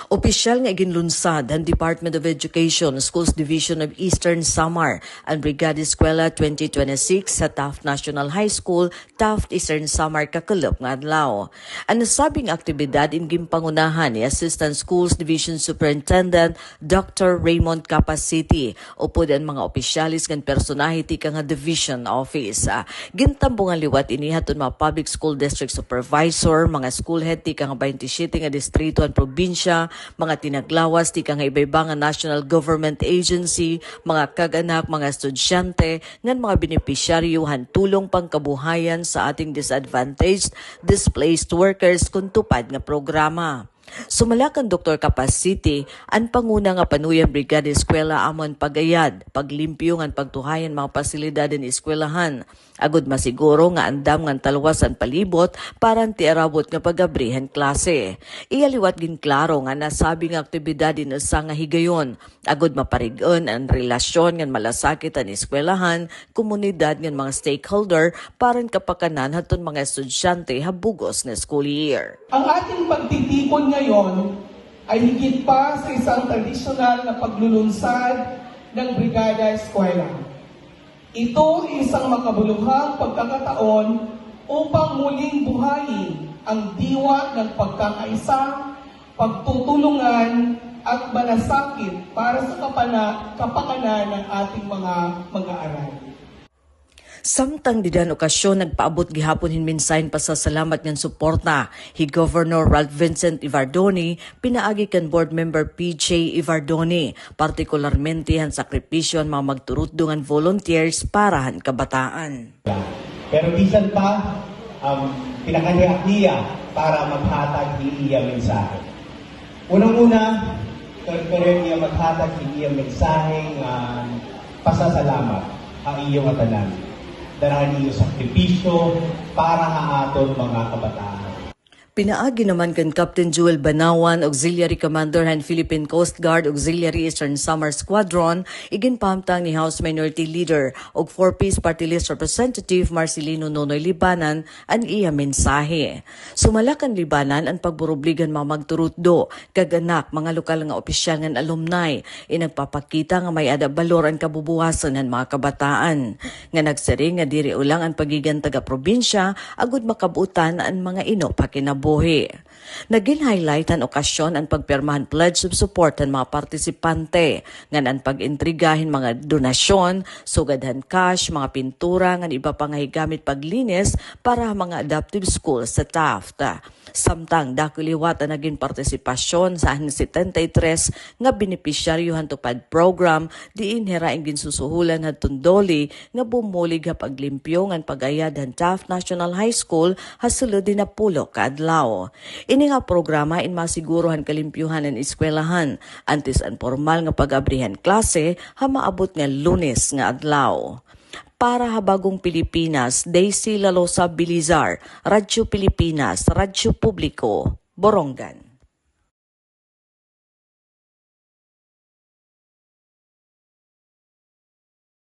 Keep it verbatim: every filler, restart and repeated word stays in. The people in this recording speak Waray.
Opisyal nga iginlunsad han Department of Education, Schools Division of Eastern Samar, an Brigada Eskwela twenty twenty-six sa Taft National High School, Taft, Eastern Samar, kakulop nga adlaw. An nasabing aktibidad in ginpangunahan ni Assistant Schools Division Superintendent Doctor Raymond Capacete, upod an mga opisyales ngan personahe tikang ha Division Office. Ah, gintambungan liwat ini hadton mga Public School District Supervisor, mga school head tikang ha baynte siyete nga distrito han probinsya, mga tinaglawas tikang ha iba-iba nga national government agency, mga kag-anak, mga estudyante, ngan mga benepisyaryo han tulong pangkabuhayan sa ating disadvantaged, displaced workers kon tupad nga programa. Sumala kan Doktor Capacete, an panguna nga panuyan Brigada Eskwela amo an pag-ayad, paglimpyo ngan pagtuhay han mga pasilidad han eskwelahan, agod masiguro nga andam ngan talwas an palibot para han tiarabot nga pag-abri han klase. Iya liwat ginklaro nga an nasabi nga aktibidad in usa nga higayon agod maparig-on an relasyon ngan malasakit an eskwelahan, komunidad ngan mga stakeholder para han kapakanan hadton mga estudyante ha bug-os nga school year. Ang ating pagtitipon ngayon ay higit pa sa isang tradisyonal na paglulunsad ng Brigada Eskwela. Ito ay isang makabuluhang pagkakataon upang muling buhayin ang diwa ng pagkakaisa, pagtutulungan, at malasakit para sa kapana-, kapakanan ng ating mga mag-aaral. Samtang dida han okasyon, nagpaabot gihapon hin mensahe hin pasasalamat ngan suporta hi Governor Ralph Vincent Evardone pinaagi kan Board Member P J Evardone, partikularmente han sakripisyo han mga magturutdo ngan volunteers para han kabataan. Pero bisan pa, um, pinakahiya-hiya para maghatag hin iya mensahe. Unang-una, kay, kay iya maghatag hin iya mensahe nga pasasalamat ha iyo ngatanan. Dara han iyo sakripisyo para ha aton mga kabataan. Pinaagi naman kan Captain Joel Banawan, Auxiliary Commander han Philippine Coast Guard Auxiliary Eastern Samar Squadron, iginpahamtang ni House Minority Leader ug Four Ps Party List Representative Marcelino Nonoy Libanan an iya mensahe. Sumala kan Libanan, an pagburublig han mga magturutdo, kag-anak, mga lokal nga opisyal ngan alumni, in nagpapakita nga may-ada balor an kabubuwason han mga kabataan. Nga nagsiring nga diri ulang an pagigin taga-probinsya agod makab-utan an mga inop ha kinabuhi. Nagin highlight han okasyon an pagpirma han Pledge of Support han mga partisipante, ngan an pag-entrega hin mga donasyon, sugad han cash, mga pintura, ngan iba pa nga higamit paglinis para ha mga adaptive school sa Taft. Samtang dako liwat an nagin partisipasyon sa han setenta y tres nga benepisyaryo han TUPAD program, diin hira in ginsusuhulan hadton DOLE nga bumulig ha paglimpyo ngan pag-ayad han Taft National High School ha sulod hin napulo ka adlaw. Ini nga programa in masiguro han kalimpyohan han eskwelahan antes an pormal nga pag-abri han klase ha maabot nga Lunes nga adlaw. Para ha Bagong Pilipinas, Daisy Lalosa Belizar, Radyo Pilipinas, Radyo Publiko, Borongan.